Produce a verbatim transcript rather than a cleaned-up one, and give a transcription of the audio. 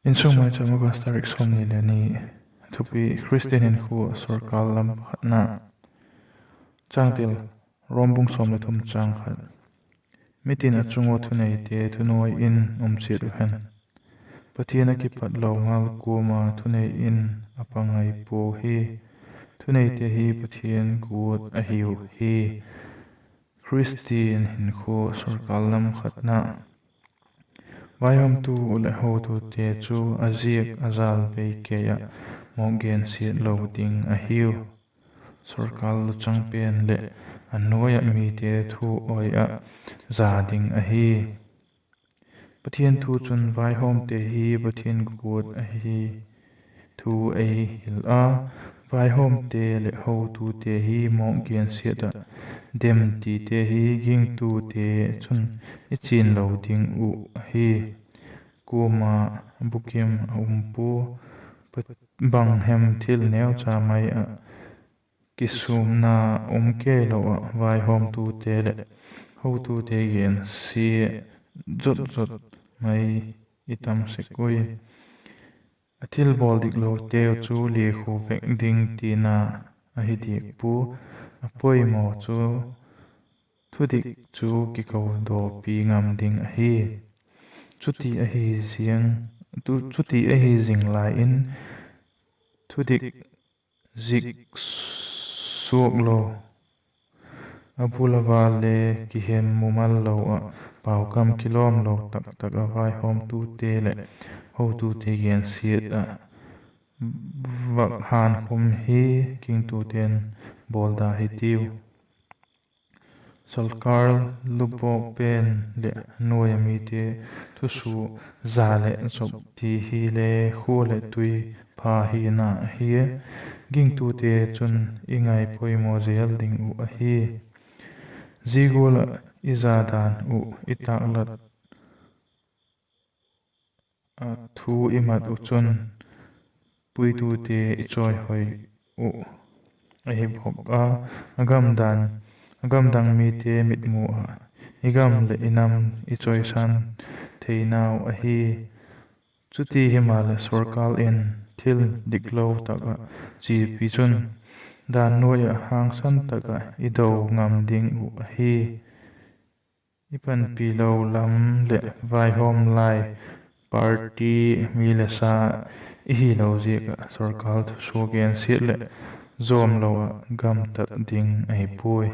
Insung Maicham, August tarik sawmni le ni. Thupi: Khristian hinkhua, sawrkar lam pakhatna. Changtil: Rom bung sawm le thum chang khat. Mitin a chung ua thuneite thunuai in um chiat uh hen. Pathian a kipat lo ngal kuama thunei in a pang ngai pua hi. Thuneite hi Pathian guat ahiu hi. Khristian hinkhua, sawrkar lam khatna. Vaihawmtu leh hotute chu a ziak a jal bei kei ah mawk gensiat lo ding ahiu. Sawrkar luchang pen leh a nuai ah mite thu awi ah za ding ahi. Pathian thu chun vaihawmte hi Pathian guat ahi thu ei hil a, vaihawmte leh hotute hi mawk gensiat ah dem tite hi gingtute chun i chian lo ding uh ahi. Kuama bukim a um pua, bang hem thil neucha mai ah kisûmna um kei lo ah vaihawmtute leh hotute gensia zot zot mai i tam sek ui. A thilbawl dikloteu chu liakhu vek ding tina ahi diak pua, a poimaw chu thudik chu kikhodawpi ngam ding ahi. Chuti ahi ziang, chuti ahi zing lai in thudik zik suak lo, a bul a vâl le kihem mumal lo ah, paukam kilawm lo tak tak ah vaihawmtute leh hotute gensiat ah vak hankhum hi gingtute'n bawlda hitiu. Sawrkar lubawk pen leh nuai a mite thusua za leh zop ti hile khua leh tui pha hina ahi. Gingtute chun i ngaipoimaw zel ding uh ahi. Zia gual ah i za dan uh i tâklat ah thu i mat uh chun puitute i chawihoi uh ahi bawk a, a gamdang mite mitmu ah i gam leh i nam i chawisan theinau ahi. Chuti himaleh sawrkar in thil diklo tak ah chiapi chun dan nuai ah hangsan tak ah i do ngam ding uh ahi. I panpi lo lam leh vaihawm lai party mi le sa i hilo ziak ah sawrkar thusua gensiat leh zawmlo ah gamtat ding ahi puai.